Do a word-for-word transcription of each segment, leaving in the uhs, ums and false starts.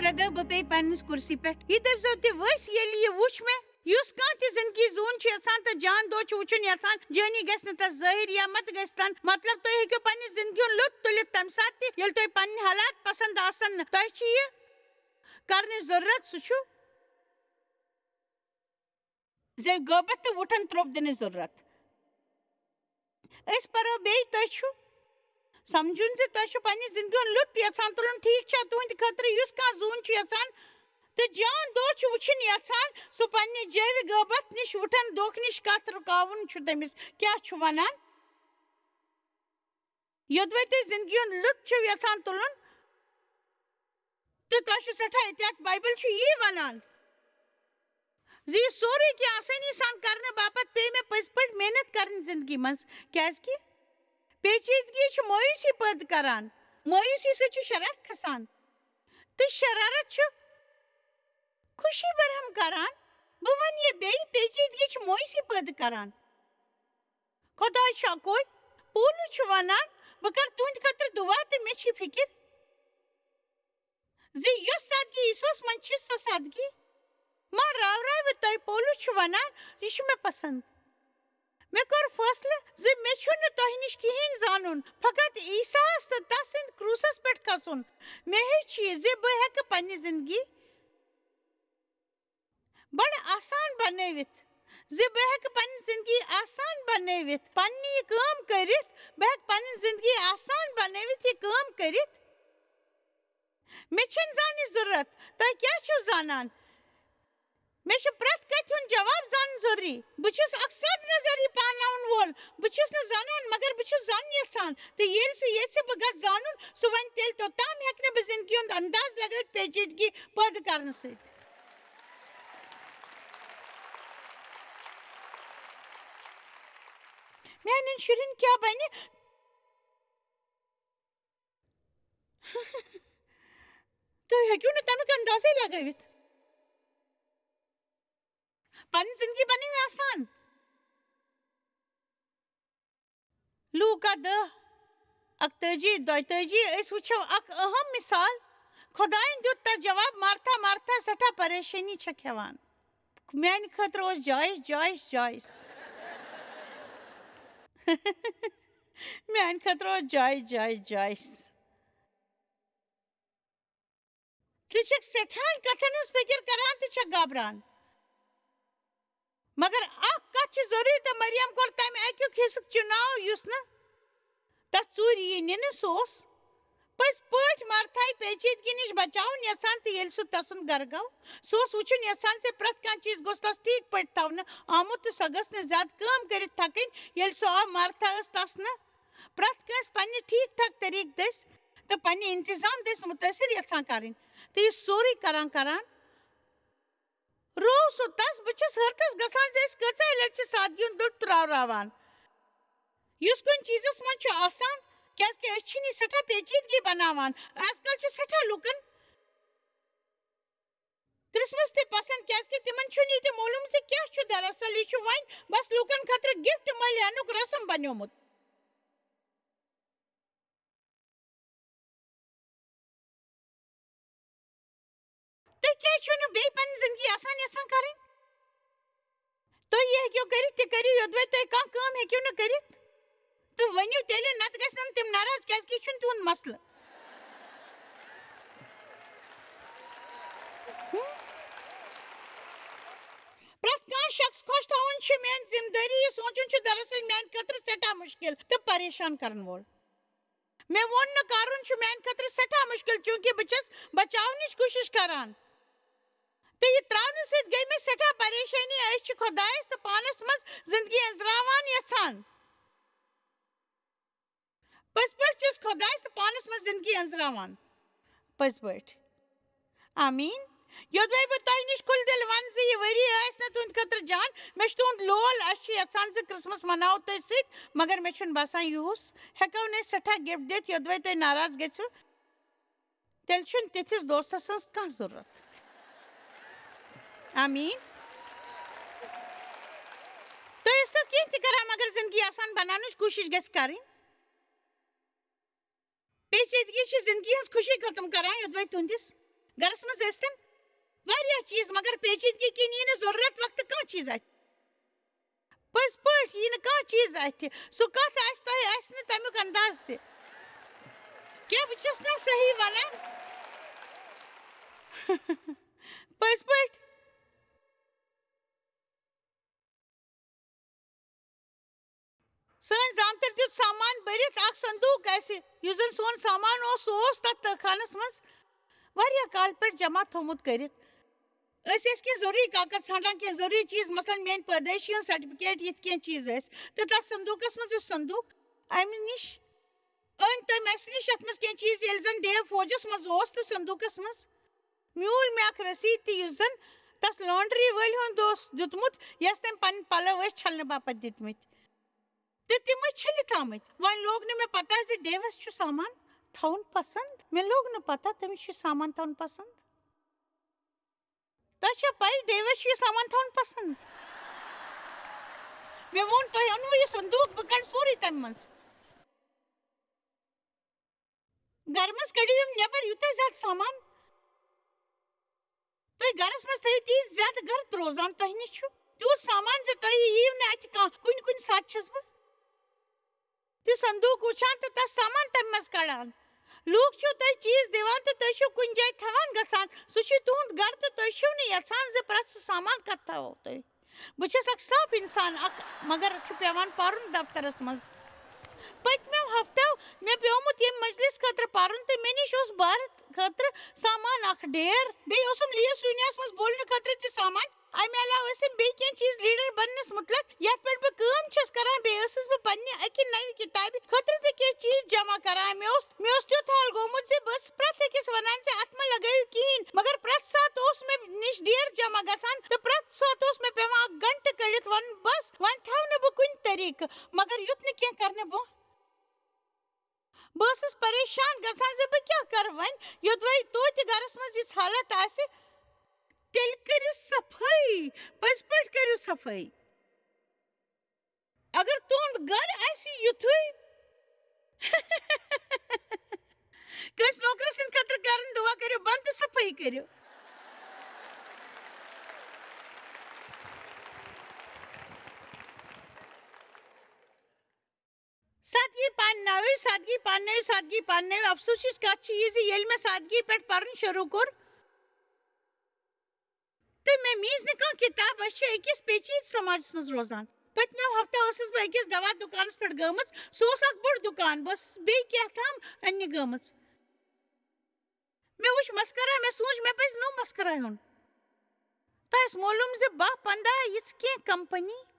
تہٕ دٔب بہٕ پیٚیہِ پننِس کُرسی پٮ۪ٹھ۔ یہِ دٔپۍزیو تہِ ؤسۍ، ییٚلہِ یہِ وُچھ مےٚ، یُس کانٛہہ تہِ زندگی زوٗن چھُ یژھان تہٕ جان دۄہ چھُ وُچھُن یژھان، جٲنی گژھِ نہٕ تس ظٲہِر یا مت گژھِ تن۔ مطلب، تُہۍ ہیٚکِو پننہِ زندگی ہُنٛد لُطف تُلِتھ تمہِ ساتہٕ تہِ، ییٚلہِ تۄہہِ پنٕنۍ حالات پسند آسن نہٕ۔ تۄہہِ چھِ یہِ کرنٕچ ضروٗرت، سُہ چھُ زِ غٲبت تہٕ وُٹھن ترٛوپ دِنٕچ ضروٗرت۔ أسۍ پرو بیٚیہِ، تۄہہِ چھُ سمجھُن زِ تۄہہِ چھُ پننہِ زندگی ہُنٛد لُطف یژھان تُلُن، ٹھیٖک چھا؟ تُہنٛدِ خٲطرٕ یُس کانٛہہ زوٗن چھُ یژھان تہٕ جان دۄہ چھُ وُچھُن یژھان، سُہ پننہِ جٲوِ غٲبت نِش وُٹھن دھوکہٕ نِش کتھ رُکاوُن چھُ تٔمِس۔ کیٛاہ چھُ ونان؟ یوٚدوَے تُہۍ زندگی ہُنٛد لُطف چھِو یژھان تُلُن، تہٕ تۄہہِ چھُ سٮ۪ٹھاہ احتیاط۔ بایبل چھُ یی وَنان زِ یہِ سورُے کینٛہہ آسٲنی سان کرنہٕ باپتھ پیٚیہِ مےٚ پٔزۍ پٲٹھۍ محنت کرٕنۍ زندگی منٛز، کیازِ کہِ پیچیدگی چھِ مایوسی پٲدٕ کران، مایوسی سۭتۍ چھُ شرارت کھسان، تہٕ شرارت چھُ خوشی برہم کران۔ بہٕ وَنہٕ یہِ بیٚیہِ، پیچیدگی چھِ مایوسی پٲدٕ کران۔ خۄداے چھُ اَکُے۔ پولس چھُ وَنان، بہٕ کرٕ تُہنٛدِ خٲطرٕ دُعا تہٕ مےٚ چھِ فِکر زِ یۄس سادگی عیسوس منٛز چھِ، سۄ سادگی ما راوراوِ تۄہہِ۔ پولس چھُ وَنان، یہِ چھُ مےٚ پسند۔ مےٚ کوٚر فٲصلہٕ زِ مےٚ چھُنہٕ تۄہہِ نِش کِہیٖنۍ زانُن، فقط عیسیٰ ہَس تہٕ تَس سٕنٛدِ کرٛوٗسَس پٮ۪ٹھ کھسُن۔ مےٚ ہیوٚچھ یہِ زِ بہٕ ہٮ۪کہٕ پننہِ زندگی بڑٕ آسان بنٲوِتھ، زِ بہٕ ہٮ۪کہٕ پنٕنۍ زندگی آسان بنٲوِتھ، پننہِ یہِ کٲم کٔرِتھ، بہٕ ہٮ۪کہٕ پنٕنۍ زندگی آسان بنٲوِتھ، یہِ کٲم کٔرِتھ۔ مےٚ چھَنہٕ زاننٕچ ضروٗرت، تۄہہِ کیٛاہ چھُو زانان؟ مےٚ چھُ پرٛٮ۪تھ کتھِ ہُنٛد جواب زانُن ضروٗری۔ بہٕ چھُس اکھ سادٕ نظری پاناوَن وول۔ بہٕ چھُس نہٕ زانان، مگر بہٕ چھُس زانُن یژھان۔ تہٕ ییٚلہِ سُہ یژھِ بہٕ گژھٕ زانُن، سُہ وَنہِ تیٚلہِ۔ توٚتام ہٮ۪کہٕ نہٕ بہٕ زندگی ہُنٛد انداز لگٲوِتھ پیچیدگی پٲدٕ کرنہٕ سۭتۍ۔ میانٮ۪ن شُرٮ۪ن کیٛاہ بنہِ؟ تُہۍ ہیٚکِو نہٕ تَمیُک اندازے لگٲوِتھ۔ پنٕنۍ زندگی بنٲوِو آسان۔ لوٗکا دَہ، اَکتٲجی، دۄیتٲجی، أسۍ وٕچھو اکھ اہم مثال۔ خۄدایَن دیُت تَس جواب، مارتھا، مارتھا، سٮ۪ٹھاہ پریشٲنی چھےٚ کھٮ۪وان۔ میانہِ خٲطرٕ اوس جایس، جایس، جایس۔ میانہِ خٲطرٕ اوس جایس، جایس، جایس۔ ژٕ چھکھ سٮ۪ٹھاہن کتھن ہٕنٛز فکر کران تہٕ چھکھ گابران۔ مگر اکھ کتھ چھِ ضروٗری، تہٕ مریم کوٚر تمہِ اکیُک حصُک چُناو یُس نہٕ تس ژوٗرِ یی نِنہٕ۔ سُہ اوس پٔزۍ پٲٹھۍ مارتھایہِ پیچیدگی نِش بچاوُن یژھان، تہٕ ییٚلہِ سُہ تسُنٛد گرٕ گوٚو، سُہ اوس وُچھُن یژھان زِ پرٛٮ۪تھ کانٛہہ چیٖز گوٚژھ تس ٹھیٖک پٲٹھۍ تھاونہٕ آمُت، تہٕ سۄ گٔژھ نہٕ زیادٕ کٲم کٔرِتھ تھکٕنۍ۔ ییٚلہِ سُہ آو، مارتھا ٲس تس نہٕ پرٛٮ۪تھ کٲنٛسہِ پننہِ ٹھیٖک ٹھاک طریٖقہٕ دٔسۍ تہٕ پننہِ انتظام دٔسۍ مُتٲثر یژھان کرٕنۍ۔ تہٕ یہِ سورُے کران کران روو سُہ تس۔ بہٕ چھَس حٲرتس گژھان زِ أسۍ کۭژاہ لٹہِ چھِ سادگی ہُنٛد لُطف راوراوان، یُس کُنہِ چیٖزس منٛز چھُ آسان، کیازِ کہِ أسۍ چھِنہٕ یہِ سٮ۪ٹھاہ پیچیدگی بناوان۔ از کل چھُ سٮ۪ٹھاہ لوٗکن کرسمس تہِ پسند، کیازِ کہِ تِمن چھُنہٕ یہِ تہِ معلوم زِ کیاہ چھُ دراصل۔ یہِ چھُ وۄنۍ بس لوٗکن خٲطرٕ گفٹ مٔلۍ ہینُک رسم بنیومُت۔ تُہۍ کیٛازِ چھِو نہٕ بیٚیہِ پنٕنۍ زندگی آسان یژھان کرٕنۍ؟ تُہۍ یہِ ہیٚکِو کٔرِتھ تہِ کٔرِو، یوٚدوَے تُہۍ کانٛہہ کٲم ہیٚکِو نہٕ کٔرِتھ، تہٕ ؤنِو تیٚلہِ، نتہٕ گژھن نہٕ تِم ناراض، کیٛازِ کہِ یہِ چھُنہٕ تِہُنٛد مسلہٕ۔ ہُم؟ پرٛٮ۪تھ کانٛہہ شخص خۄش تھاوُن چھُ میٲنۍ ذمہٕ دٲری۔ یہِ سونٛچُن چھُ دراصل میانہِ خٲطرٕ سٮ۪ٹھاہ مُشکِل تہٕ پریشان کرن وول۔ مےٚ ووٚن نہٕ کرُن چھُ میانہِ خٲطرٕ سٮ۪ٹھاہ مُشکِل، چونکہ بہٕ چھَس بچاونٕچ کوٗشش کران۔ تہٕ یہِ ترٛاونہٕ سۭتۍ گٔے مےٚ سٮ۪ٹھاہ پریشٲنی۔ أسۍ چھِ خۄدایس تہٕ پانس منٛز زندگی أنٛزراوان یژھان۔ پٔزۍ پٲٹھۍ چھِ أسۍ خۄدایس تہٕ پانس منٛز زندگی أنٛزراوان۔ پٔزۍ پٲٹھۍ۔ آمیٖن۔ یوٚدوَے بہٕ تۄہہِ نِش کھُلہٕ دِل وَنہٕ زِ یہِ ؤری ٲسۍ نہٕ تُہٕنٛدِ خٲطرٕ جان، مےٚ چھُ تُہُنٛد لول، اَسہِ چھُ یَژھان زِ کرسمس مناوو تۄہہِ سۭتۍ، مگر مےٚ چھُنہٕ باسان یِہُس ہٮ۪کو نہٕ أسۍ سٮ۪ٹھاہ گفٹ دِتھ، یوٚدوَے تُہۍ ناراض گٔژھِو، تیٚلہِ چھُنہٕ تِتھِس دوستس ہٕنٛز کانٛہہ ضروٗرت۔ آمیٖن۔ تُہۍ ٲسۍتو کینٛہہ تہِ کران، مگر زندگی آسان بناونٕچ کوٗشش گژھِ کرٕنۍ۔ پیچیدگی چھِ زندگی ہٕنٛز خوشی ختم کران، یوٚدوَے تُہنٛدِس گرس منٛز ٲسۍتن واریاہ چیٖز، مگر پیچیدگی کِنۍ یی نہٕ ضروٗرت وقتہٕ کانٛہہ چیٖز اَتھِ۔ پٔزۍ پٲٹھۍ یی نہٕ کانٛہہ چیٖز اَتھِ۔ سُہ کَتھ آسہِ، تۄہہِ آسہِ نہٕ تَمیُک انداز تہِ۔ کیٛاہ بہٕ چھَس نا صحیح وَنان؟ پٔزۍ پٲٹھۍ۔ سٲنۍ زامتٕرۍ دیُت سامان بٔرِتھ اکھ صندوٗق اَسہِ، یُس زَن سون سامان اوس، سُہ اوس تَتھ تہہ خانَس منٛز واریاہ کالہٕ پٮ۪ٹھ جمع تھوٚومُت کٔرِتھ۔ أسۍ ٲسۍ کینٛہہ ضروٗری کاکد ژھانٛڈان، کینٛہہ ضروٗری چیٖز، مثلاً میٛٲنۍ پٲدٲیشی ہُنٛد سرٹیفکیٹ، یِتھ کینٛہہ چیٖز ٲسۍ۔ تہٕ تَتھ صندوٗقَس منٛز یُس صندوٗق اَمہِ نِش أنۍ تٔمۍ اَسہِ نِش، یَتھ منٛز کینٛہہ چیٖز، ییٚلہِ زَن ڈیو فوجَس منٛز اوس تہٕ صندوٗقَس منٛز میوٗل مےٚ اکھ رسیٖد تہِ، یُس زَن تَس لانڈری وٲلۍ ہُنٛد اوس دیُتمُت، یَس تٔمۍ پَنٕنۍ پَلو ٲسۍ چھَلنہٕ باپتھ دِتمٕتۍ۔ تہٕ تِم ٲسۍ چھٔلِتھ آمٕتۍ۔ وۄنۍ لوگ نہٕ مےٚ پَتہ زِ ڈیوَس چھُ سامان تھاوُن پَسنٛد۔ مےٚ لوگ نہٕ پَتہ تٔمِس چھُ سامان تھاوُن پَسنٛد۔ تۄہہِ چھا پَے، ڈیوَس چھُ یہِ سامان تھاوُن پَسنٛد؟ مےٚ ووٚن، تۄہہِ اوٚنوُ یہِ صندوٗق، بہٕ کَڑٕ سورُے تَمہِ منٛز۔ گرٕ منٛز کٔڑِو یِم نٮ۪بر، یوٗتاہ زیادٕ سامان تُہۍ گرس منٛز تھٲیِو، تیٖژ زیادٕ گرد روزان تۄہہِ نِش چھُ۔ تیوٗت سامان زِ تۄہہِ یِیِو نہٕ اَتھِ کانٛہہ۔ کُنہِ کُنہِ ساتہٕ چھَس بہٕ تہِ صندوٗق وٕچھان تہٕ تَس سامان تَمہِ منٛز کَڑان۔ لوٗکھ چھِو تۄہہِ چیٖز دِوان تہٕ تُہۍ چھِو کُنہِ جایہِ تھاوان گژھان۔ سُہ چھُ تُہُنٛد گرٕ تہٕ تُہۍ چھِو نہٕ یَژھان زِ پرٛٮ۪تھ سُہ سامان کَتھ تھاوو تُہۍ۔ بہٕ چھَس اکھ صاف اِنسان، اکھ، مگر چھُ پٮ۪وان پَرُن دفترَس منٛز۔ پٔتمیو ہفتو مےٚ پیومُت ییٚمہِ مجلس خٲطرٕ پَرُن تہٕ مےٚ نِش اوس بھارت خٲطرٕ سامان اکھ ڈیر۔ بیٚیہِ اوسُم لیس یوٗنیاہَس منٛز بولنہٕ خٲطرٕ تہِ سامان۔ اَمہِ علاوٕ ٲسِم بیٚیہِ کینٛہہ چیٖز لیڈر بننَس مُتعلِق، یَتھ پٮ۪ٹھ بہٕ کٲم چھَس کران۔ بیٚیہِ ٲسٕس بہٕ پننہِ اَکہِ نَوِ کِتابہِ خٲطرٕ تہِ کینٛہہ چیٖز جمع کران۔ مےٚ اوس، مےٚ اوس تیُتھ حال گوٚمُت زِ بہٕ ٲسٕس پرٛٮ۪تھ أکِس وَنان زِ اَتھ مہ لَگٲیِو کِہیٖنۍ۔ مگر پرٛٮ۪تھ ساتہٕ اوس مےٚ نِش ڈیر جمع گژھان تہٕ پرٛٮ۪تھ ساتہٕ اوس مےٚ پٮ۪وان اکھ گھنٹہٕ کٔڑِتھ وَنُن، بس، وۄنۍ تھاوٕ نہٕ بہٕ کُنہِ طریٖقہٕ۔ مگر یُتھ نہٕ کینٛہہ کرنہٕ برٛونٛہہ بہٕ ٲسٕس پریشان گژھان زِ بہٕ کیٛاہ کرٕ وۄنۍ۔ یوٚدوَے توتہِ گرس منٛز یِژھ حالت آسہِ، تیٚلہِ کٔرِو صفٲیی، پٔزۍ پٲٹھۍ کٔرِو صفٲیی۔ اگر تُہُنٛد گرٕ آسہِ یُتھُے، کٲنٛسہِ نوکرٕ سٕنٛدِ خٲطرٕ کرن دُعا کٔرِو بنٛد تہٕ صفٲیی کٔرِو۔ سادگی پاننٲوِو، سادگی پاننٲوِو، سادگی پاننٲوِو۔ افسوسٕچ کتھ چھِ یہِ زِ ییٚلہِ مےٚ سادگی پٮ۪ٹھ پرُن شروٗع کوٚر، تہٕ مےٚ میٖج نہٕ کانٛہہ کِتاب۔ أسۍ چھِ أکِس پیچیدٕ سماجس منٛز روزان۔ پٔتمیو ہفتو ٲسٕس بہٕ أکِس دوا دُکانس پٮ۪ٹھ گٔمٕژ۔ سُہ اوس اکھ بوٚڑ دُکان۔ بہٕ ٲسٕس بیٚیہِ کیٛاہ تام اننہِ گٔمٕژ۔ مےٚ وُچھ مسکرا، مےٚ سوٗنٛچ، مےٚ پزِ نوٚو مسکرا ہیوٚن۔ تۄہہِ آسہِ معلوٗم زِ باہ پنٛداہ یِژھ کینٛہہ کمپنی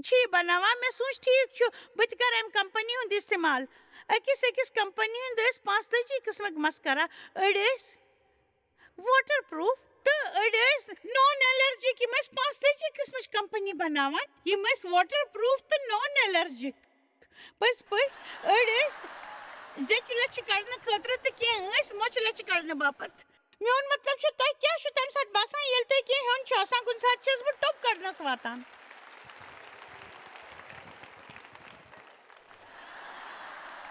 چھِ یہِ بناوان۔ مےٚ سوٗنٛچ، ٹھیٖک چھُ، بہٕ تہِ کرٕ اَمہِ کمپنی ہُنٛد استعمال۔ أکِس أکِس کمپنی ہُنٛد ٲسۍ پانٛژتٲجی قٕسمٕکۍ مسکرا۔ أڑۍ ٲسۍ واٹر پروٗف تہٕ أڑۍ ٲسۍ نان الرجک۔ یِم ٲسۍ پانٛژتٲجی قٕسمٕچ کمپنی بناوان، یِم ٲسۍ واٹر پروٗف تہٕ نان الرجک۔ پٔزۍ پٲٹھۍ، أڑۍ ٲسۍ زیچھِ لَچھِ کڑنہٕ خٲطرٕ تہٕ کینٛہہ ٲسۍ مۄچھِ لَچھِ کڑنہٕ باپتھ۔ میون مطلب چھُ، تۄہہِ کیٛاہ چھُ تَمہِ ساتہٕ باسان، ییٚلہِ تۄہہِ کینٛہہ ہیوٚن چھُ آسان، کُنہِ ساتہٕ چھَس بہٕ ٹوٚپ کڑنَس واتان۔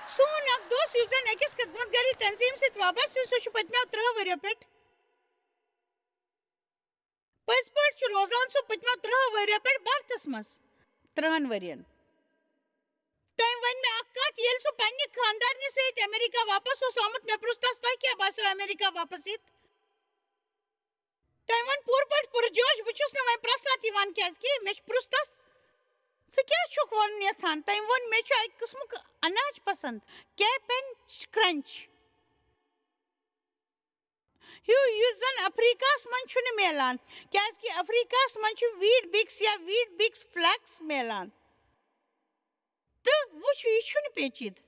سون اکھ دوست، یُس زَن أکِس خدمت گٲری تنظیٖم سۭتۍ وابستہٕ چھُ، سُہ چھُ پٔتمیو ترٛہ ؤرِیو پٮ۪ٹھ، پٔزۍ پٲٹھۍ چھُ روزان سُہ پٔتمیو ترٛہو ؤرِیو پٮ۪ٹھ بھارتس منٛز۔ ترٛہن ؤرین۔ تٔمۍ ؤنۍ مےٚ اکھ کتھ، ییٚلہِ سُہ پننہِ خانٛدارنہِ سۭتۍ امریکہ واپس اوس آمُت، مےٚ پرُژھ تس، "تۄہہِ کیٛاہ باسیو امریکہ واپس یِتھ؟" تٔمۍ ووٚن پوٗرٕ پٲٹھۍ پُرجوش، "بہٕ چھُس نہٕ وۄنۍ پرٛٮ۪تھ ساتہٕ یِوان، کیٛازِ کہِ مےٚ چھُ پرُژھ تس، ژٕ کیٛاہ چھُکھ وَنُن یژھان؟" تٔمۍ ووٚن، "مےٚ چھُ اَکہِ قٕسمُک اناج پسنٛد، کیپین کرنچ ہیوٗ، یُس زَن افریقہس منٛز چھُنہٕ میلان، کیٛازِ کہِ افریقہس منٛز چھُ ویٖٹ بِکس یا ویٖٹ بِکس فلیکس میلان۔" تہٕ وٕچھِو، یہِ چھُنہٕ پیچیدٕ۔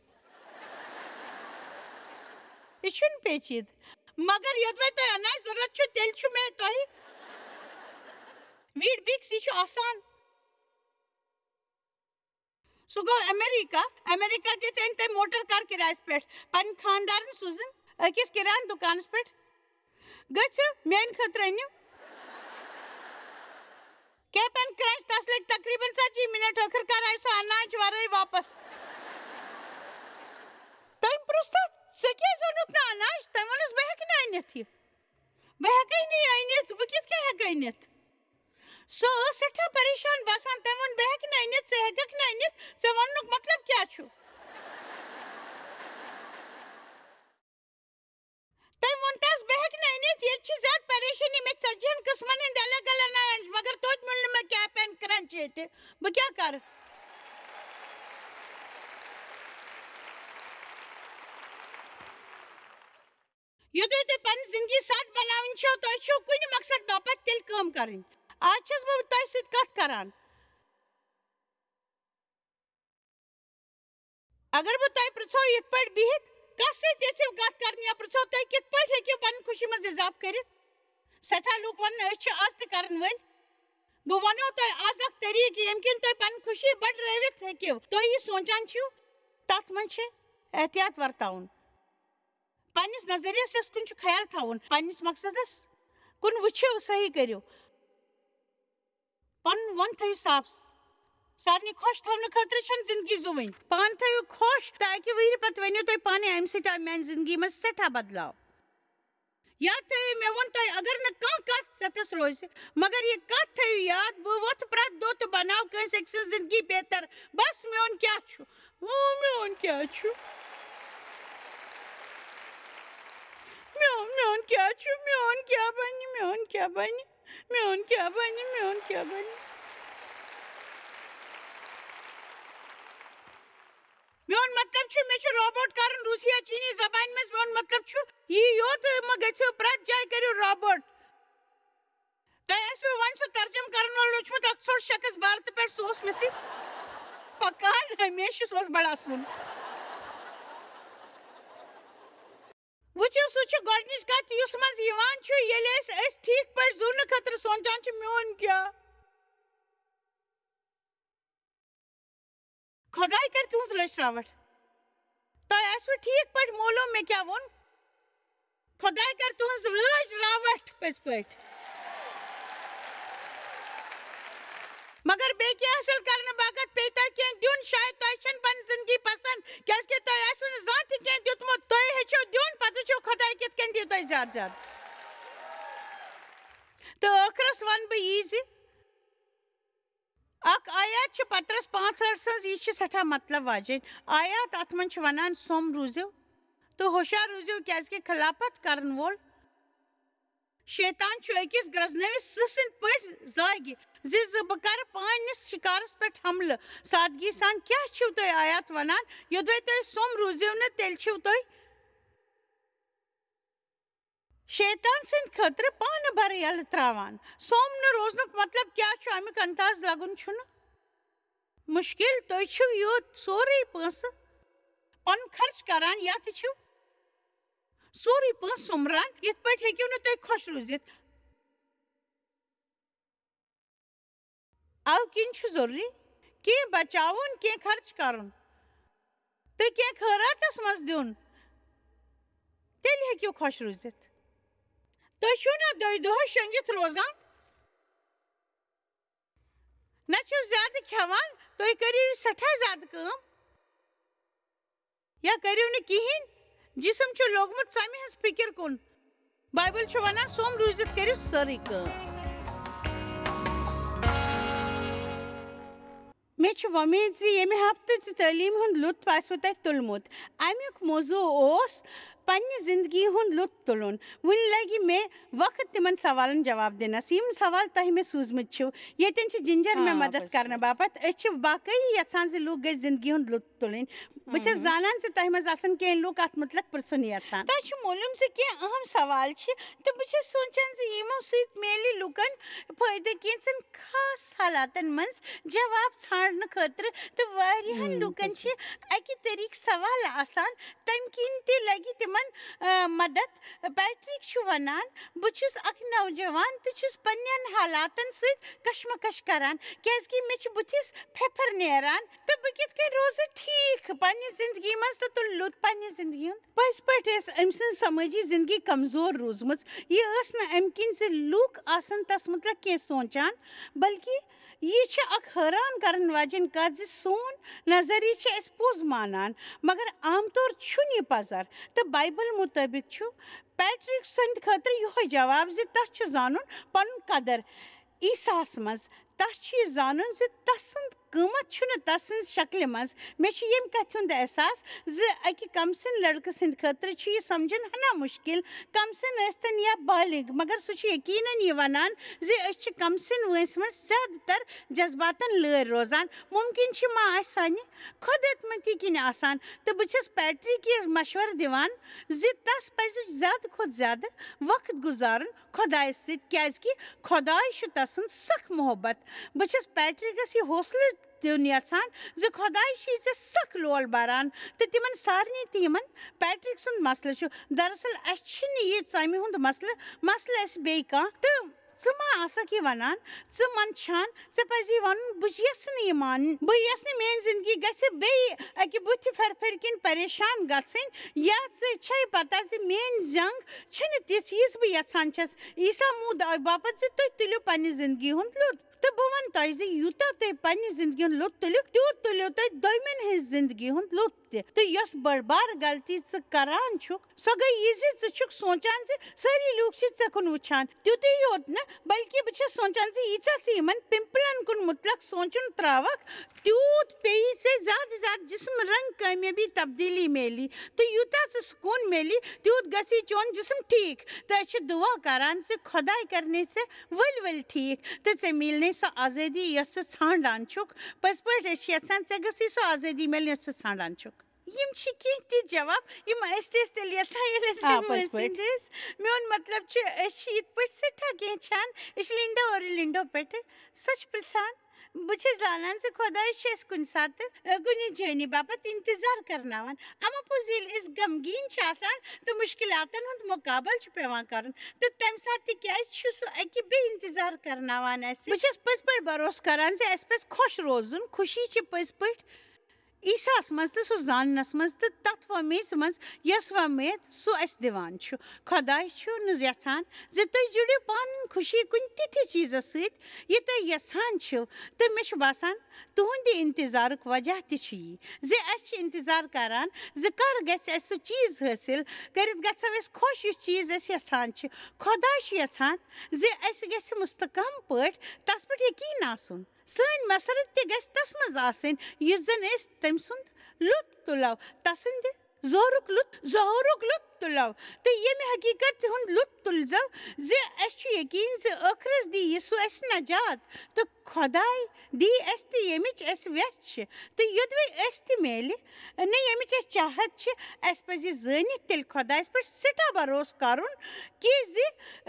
یہِ چھُنہٕ پیچیدٕ۔ مگر یوٚدوَے تۄہہِ اناج ضروٗرت چھُ، تیٚلہِ چھُ مےٚ تۄہہِ ویٖٹ بِکس، یہِ چھُ آسان۔ سُہ گوٚو امریکہ۔ امریکہ دِتھ أنۍ تٔمۍ موٹر کار کرایس پٮ۪ٹھ پنٕنۍ خانٛدارن سوٗزٕن أکِس کِران دُکانس پٮ۪ٹھ، "گٔژھِو، میٛانہِ خٲطرٕ أنِو کیپین کرنچ۔" تس لٔگۍ تقریباً ژتجی منٹ، ٲخٕر کار آیہِ سُہ اناج ورٲے واپس۔ تٔمۍ پرُژھ تتھ، ژےٚ کیٛازِ اوٚنُتھ نہٕ اناج؟ تٔمۍ ووٚنُس، "بہٕ ہٮ۪کہٕ نہٕ أنِتھ یہِ۔ بہٕ ہٮ۪کَے نہٕ یہِ أنِتھ، بہٕ کِتھ کٔنۍ ہٮ۪کہٕ أنِتھ؟" سۄ ٲس سٮ۪ٹھاہ پریشان باسان۔ تٔمۍ ووٚن، "بہٕ ہٮ۪کہٕ نہٕ أنِتھ، ژٕ ہٮ۪کَکھ نہٕ أنِتھ، ژےٚ وَننُک مطلب کیٛاہ چھُ؟" تٔمۍ ووٚن تس، "بہٕ ہٮ۪کہٕ نہٕ أنِتھ، ییٚتہِ چھِ زیادٕ پریشٲنی، مےٚ چھِ ژتجی ہن قٕسمن ہٕنٛدۍ الگ الگ اناج، مگر توتہِ میوٗل نہٕ مےٚ کیپ اینڈ کرنچ ییٚتہِ، بہٕ کیٛاہ کرٕ؟" یوٚدوَے تۄہہِ پنٕنۍ زندگی سادٕ بناوٕنۍ چھو، تۄہہِ چھو کُنہِ مقصد باپتھ تیٚلہِ کٲم کرٕنۍ۔ آز چھَس بہٕ تۄہہِ سۭتۍ کتھ کران۔ اگر بہٕ تۄہہِ پرژھو، یِتھ پٲٹھۍ بِہِتھ کس سۭتۍ یژھِو کتھ کرٕنۍ، یا پرژھو، تُہۍ کِتھ پٲٹھۍ ہیٚکِو پنٕنۍ خوشی منٛز اضافہٕ کٔرِتھ؟ سٮ۪ٹھاہ لوٗکھ ونن، أسۍ چھِ از تہِ کرن وٲلۍ۔ بہٕ ونو تۄہہِ از اکھ طریٖقہٕ، ییٚمہِ کِنۍ تُہۍ پنٕنۍ خوشی بٔڑرٲوِتھ ہیٚکِو۔ تُہۍ یہِ سونچان چھِو، تتھ منٛز چھِ احتیاط ورتاوُن۔ پننِس نظریس کُن چھُ خیال تھاوُن، پننِس مقصدس کُن وٕچھِو، صحیح کٔرِو۔ پنُن وَن تھٲیِو صاف۔ سارنٕے خۄش تھاونہٕ خٲطرٕ چھَنہٕ زندگی زُوٕنۍ۔ پانہٕ تھٲیِو خۄش، تہٕ اَکہِ ؤہرِ پتہٕ ؤنِو تُہۍ پانے، "اَمہِ سۭتۍ آو میانہِ زندگی منٛز سٮ۪ٹھاہ بدلاو۔" یاد تھٲیِو، مےٚ ووٚن تۄہہِ، اگر نہٕ کانٛہہ کتھ ژےٚ تَس روزِ، مگر یہِ کتھ تھٲیِو یاد، بہٕ وۄتھٕ پرٛٮ۪تھ دۄہ تہٕ بناو کٲنٛسہِ أکۍ سٕنٛز زندگی بہتر۔ بس، میون کیٛاہ چھُ؟ او، میون کیٛاہ چھُ؟ میون، میون کیٛاہ چھُ؟ میون کیٛاہ بنہِ؟ میون کیٛاہ بنہِ؟ میون کیٛاہ بنہِ؟ میون کیٛاہ بنہِ؟ میون مطلب چھُ، مےٚ چھُ روبوٹ کرُن روٗسی یا چیٖنی زبانہِ منٛز۔ میون مطلب چھُ، یی یوت مہٕ گٔژھِو، پرٛٮ۪تھ جایہِ کٔرِو روبوٹ۔ تۄہہِ آسِوٕ وۄنۍ سُہ ترجمہٕ کرن وول وٕچھمُت، اکھ ژھوٚٹ شخص بھارتہٕ پٮ۪ٹھ، سُہ اوس مےٚ سۭتۍ پکان ہمیشہٕ، سُہ اوس بڑٕ اَسوُن۔ وٕچھِو، سُہ چھُ گۄڈٕنِچ کتھ، یُس منٛز یِوان چھُ، ییٚلہِ أسۍ، أسۍ ٹھیٖک پٲٹھۍ زُونہٕ خٲطرٕ سونٛچان چھِ، "میون کیٛاہ؟" خۄداے کَرِ تُہٕنٛز رٲچھ راوَٹھ۔ تۄہہِ آسِوٕ ٹھیٖک پٲٹھۍ معلوٗم مےٚ کیٛاہ ووٚن۔ خۄداے کَرِ تُہٕنٛز رٲچھ راوَٹھ پٔزۍ پٲٹھۍ۔ مگر بیٚیہِ کینٛہہ حٲصِل کرنہٕ باپتھ پیٚیہِ تۄہہِ کینٛہہ دیُن۔ شاید تۄہہِ چھَنہٕ پنٕنۍ زندگی پسنٛد، کیٛازِکہِ تۄہہِ آسِوٕ نہٕ زانٛہہ تہِ کینٛہہ دیُتمُت۔ تُہۍ ہیٚچھِو دیُن، پتہٕ وٕچھِو خۄداے کِتھ کٔنۍ دِیہِ تۄہہِ زیادٕ زیادٕ۔ تہٕ ٲخرس وَنہٕ بہٕ یی زِ اکھ آیات چھِ پطرس پانٛژھ ٲٹھ سٕنٛز، یہِ چھِ سٮ۪ٹھاہ مطلب واجیٚنۍ آیات۔ اَتھ منٛز چھِ وَنان، "سوٚم روٗزِو تہٕ ہوشیار روٗزِو، کیٛازِکہِ خلافت کرن وول شیطان چھُ أکِس گرٛزنٲوِس سٕہہ سٕنٛدۍ پٲٹھۍ زاگہِ زِ زِ بہٕ کرٕ پننِس شِکارس پٮ۪ٹھ حملہٕ۔" سادگی سان کیٛاہ چھِو تُہۍ آیات وَنان؟ یوٚدوَے تُہۍ سوٚم روٗزِو نہٕ، تیٚلہِ چھِو تُہۍ شیطان سٕنٛدِ خٲطرٕ پانہٕ بَرٕ یَلہٕ ترٛاوان۔ سوٚم نہٕ روزنُک مطلب کیٛاہ چھُ؟ اَمیُک انداز لَگُن چھُنہٕ مُشکِل۔ تُہۍ چھِو یوت سورُے پونٛسہٕ پَنُن خرٕچ کران، یا تہِ چھِو سورُے پونٛسہٕ سوٚمبران۔ یِتھ پٲٹھۍ ہیٚکِو نہٕ تُہۍ خۄش روٗزِتھ۔ اَوٕ کِنۍ چھُ ضروٗری کینٛہہ بچاوُن، کینٛہہ خرٕچ کرُن تہٕ کینٛہہ خٲراتس منٛز دیُن۔ تیٚلہِ ہیٚکِو خۄش روٗزِتھ۔ تُہۍ چھِو نا دۄیہِ دۄہے شۄنٛگِتھ روزان؟ نہ چھِو زیادٕ کھٮ۪وان، تُہۍ کٔرِو یہِ سٮ۪ٹھاہ زیادٕ کٲم۔ یا کٔرِو نہٕ کِہیٖنۍ، جسم چھُ لوٚگمُت ژَمہِ ہٕنٛز فِکر کُن۔ بایبل چھُ وَنان، "سوٚم روٗزِتھ کٔرِو سٲرٕے کٲم۔" مےٚ چھِ وۄمید زِ ییٚمہِ ہفتہٕ چہِ تعلیٖم ہُنٛد لُطف آسِوٕ تۄہہِ تُلمُت۔ اَمیُک موضوع اوس پننہِ زندگی ہُنٛد لُطف تُلُن۔ وُنہِ لگہِ مےٚ وقت تِمن سوالن جواب دِنس، یِم سوال تۄہہِ مےٚ سوٗزمٕتۍ چھِو۔ ییٚتٮ۪ن چھِ جِنجر مےٚ آ، مدد پٔزۍ کرنہٕ پٲٹھۍ۔ باپتھ۔ أسۍ چھِ واقعی یژھان زِ لوٗکھ گٔژھۍ زندگی ہُنٛد لُطف تُلٕنۍ۔ بہٕ چھَس مہم۔ زانان زِ تۄہہِ منٛز آسن کینٛہہ لوٗکھ اَتھ مُتعلق پرٛژھُن یژھان۔ تۄہہِ چھُ معلوٗم زِ کینٛہہ اہم سوال چھِ، تہٕ بہٕ چھَس سونٛچان زِ یِمو سۭتۍ میلہِ لوٗکن فٲیدٕ کینٛژن خاص حالاتن منٛز جواب ژھانٛڈنہٕ خٲطرٕ، تہٕ واریاہن ہم، لوٗکن پٔزۍ چھِ پٲٹھۍ۔ اَکہِ طریٖقہٕ سوال آسان، تَمہِ کِنۍ تہِ لَگہِ تِمن، آ، مدد۔ پیٹرک چھُ وَنان، "بہٕ چھُس اکھ نوجوان تہٕ چھُس پننٮ۪ن حالاتن سۭتۍ کشمکش کران، کیازکہِ مےٚ چھِ بُتھِس پھپھر نیران، تہٕ بہٕ کِتھ کٔنۍ روزٕ ٹھیٖک پننہِ زندگی منٛز تہٕ تُلہٕ لُطف پننہِ زندگی ہُنٛد؟" پٔزۍ پٲٹھۍ ٲس أمۍ سٕنٛز سمٲجی زندگی کمزور روٗزمٕژ۔ یہِ ٲس نہٕ اَمہِ کِنۍ زِ لوٗکھ آسن تس مُتعلق کینٛہہ سونٛچان، بلکہِ یہِ چھِ اکھ حٲران کرن واجیٚنۍ کتھ زِ سون نظریہ چھِ أسۍ پوٚز مانان، مگر عام طور چھُنہٕ یہِ پزر۔ تہٕ بایبل مُطٲبِق چھُ پیٹرک سٕنٛدِ خٲطرٕ یِہوٚے جواب زِ تۄہہِ چھُ زانُن پنُن قدر عیسیٰ ہس منٛز۔ تۄہہِ چھُ یہِ زانُن زِ تسُنٛد قۭمتھ چھُنہٕ تسٕنٛز شکلہِ منٛز۔ مےٚ چھُ ییٚمہِ کتھِ ہُنٛد احساس زِ اکہِ کم سن لڑکہٕ سٕنٛدِ خٲطرٕ چھُ یہِ سمجھُن ہنا مشکل، کم سن ٲسۍتن یا بالغ، مگر سُہ چھُ یقیناً یہِ ونان زِ أسۍ چھِ کم سن وٲنٛسہِ منٛز زیادٕ تر جذباتن لٲرۍ روزان۔ ممکن چھِ ما آسہِ سانہِ خۄد اعتمٲدی کِنۍ آسان۔ تہٕ بہٕ چھَس پیٹرک یہِ مشورٕ دِوان زِ تس پزِ زیادٕ کھۄتہٕ زیادٕ وقت گُزارُن خۄدایس سۭتۍ، کیازِ کہِ خۄداے چھُ تسُنٛد سخ محبت۔ بہٕ چھَس پیٹرکس یہِ حوصلہٕ دیُن یژھان زِ خۄداے چھُے ژےٚ سخ لول بران۔ تہٕ تِمن سارنٕے تہٕ یِمن پیٹرک سُنٛد مسلہٕ چھُ۔ دراصل اسہِ چھِنہٕ یہِ ژمہِ ہُنٛد مسلہٕ، مسلہٕ اسہِ بیٚیہِ کانٛہہ۔ تہٕ ژٕ ما آسکھ یہِ ونان، ژٕ منٛدچھان، ژےٚ پزی ونُن، بہٕ یژھٕ نہٕ یہِ مانُن، بہٕ یژھٕ نہٕ میٲنۍ زندگی گژھِ بیٚیہِ اکہِ بُتھِ پھرِ پھرِ کِنۍ پریشان گژھٕنۍ، یا ژےٚ چھے پتہ زِ میٲنۍ جنگ چھنہٕ تِژھ، یِژھ بہٕ یژھان چھس۔ عیسیٰ موٗد اَمہِ باپتھ زِ تُہۍ تُلِو پننہِ زندگی ہُنٛد لُطف۔ تہٕ بہٕ وَنہٕ تۄہہِ زِ یوٗتاہ تُہۍ پننہِ زندگی ہُنٛد لُطف تُلِو، تیوٗت تُلِو تُہۍ دوٚیمٮ۪ن ہٕنٛز زندگی ہُنٛد لُطف تہِ۔ تہٕ یۄس بٔڑ بار غلطی ژٕ کران چھُکھ، سۄ گٔے یہِ زِ ژٕ چھُکھ سونٛچان زِ سٲری لوٗکھ چھِ ژےٚ کُن وٕچھان۔ تیُتُے یوت نہٕ، بلکہِ بہٕ چھَس سونٛچان زِ ییٖژاہ ژٕ یِمن پمپلن کُن مُتلق سونٛچُن ترٛاوَکھ، تیوٗت پیٚیی ژےٚ زیادٕ زیادٕ جسم رنٛگ کامیٲبی تبدیٖلی میلی۔ تہٕ یوٗتاہ ژٕ سکوٗن میلی، تیوٗت گژھی چون جسم ٹھیٖک۔ تہٕ أسۍ چھِ دُعا کران زِ خۄداے کرنَے ژےٚ ؤلۍ ؤلۍ ٹھیٖک، تہٕ ژےٚ میلنَے سۄ آزٲدی یۄس ژٕ ژھانٛڈان چھُکھ۔ پٔزۍ پٲٹھۍ أسۍ چھِ یژھان ژےٚ گٔژھی سۄ آزٲدی میلٕنۍ یۄس ژٕ ژھانٛڈان چھُکھ۔ یِم چھِ کینٛہہ تِتھۍ جواب یِم أسۍ تہِ ٲسۍ تیٚلہِ یژھان ییٚلہِ أسۍ آ، تِم پٔزۍ ٲسۍ پٲٹھۍ۔ وٕنہِ ٲسۍ۔ میون مطلب چھُ، أسۍ چھِ یِتھ پٲٹھۍ سٮ۪ٹھاہ کینٛہہ چھان، أسۍ چھِ لِنڈو اور لِنڈو پٮ۪ٹھٕ سۄ چھِ پرٛژھان۔ بہٕ چھَس زانان زِ خۄداے چھُ اَسہِ کُنہِ ساتہٕ، ٲ، کُنہِ جٲنی باپتھ اِنتظار کرناوان۔ اَمہِ پوٚز ییٚلہِ أسۍ غمگیٖن چھِ آسان تہٕ مُشکِلاتن ہُنٛد مُقابلہٕ چھُ پٮ۪وان کرُن، تہٕ تَمہِ ساتہٕ تہِ کیٛازِ چھُ سُہ اَکہِ بیٚیہِ اِنتظار کرناوان اَسہِ؟ بہٕ چھَس پٔزۍ پٲٹھۍ بھروسہٕ کران زِ اَسہِ پَزِ خۄش روزُن۔ خوشی چھِ پٔزۍ پٲٹھۍ عیسیٰ ہَس منٛز تہٕ سُہ زاننَس منٛز تہٕ تَتھ وۄمیزِ منٛز، یۄس وۄمید سُہ اَسہِ دِوان چھُ۔ خۄداے چھُ نہٕ یَژھان زِ تُہۍ جُڑِو پانہٕ ؤنۍ خوشی کُنہِ تِتھِ چیٖزَس سۭتۍ، یہِ تُہۍ یَژھان چھِو۔ تہٕ مےٚ چھُ باسان، تُہُنٛدِ اِنتظارُک وجہ تہِ چھُ یی زِ اَسہِ چھِ اِنتظار کران زِ کَر گژھِ اَسہِ سُہ چیٖز حٲصِل۔ کٔرِتھ گژھو أسۍ خۄش، یُس چیٖز أسۍ یَژھان چھِ۔ خۄداے چھُ یَژھان زِ اَسہِ گژھِ مُستحکم پٲٹھۍ تَس پٮ۪ٹھ یقیٖن آسُن۔ سٲنۍ مسرت تہِ گژھِ تَس منٛز آسٕنۍ، یُس زَن أسۍ تٔمۍ سُنٛد لُطف تُلو، تَسٕنٛدِ زورُک لُطف، ظہوٗرُک لُطف تُلو، تہٕ ییٚمہِ حقیٖقت تہِ ہُنٛد لُطف تُلزو زِ اَسہِ چھُ یقیٖن زِ ٲخرس دِیہِ سُہ اَسہِ نجات، تہٕ خۄداے دِیہِ اَسہِ تہِ ییٚمِچ اَسہِ وٮ۪ژھ چھِ، تہٕ یوٚدوَے اَسہِ تہِ میلہِ نہٕ ییٚمِچ اَسہِ چاہت چھِ۔ اَسہِ پَزِ یہِ زٲنِتھ تیٚلہِ خۄدایَس پٮ۪ٹھ سٮ۪ٹھاہ بھروسہٕ کَرُن، کہِ زِ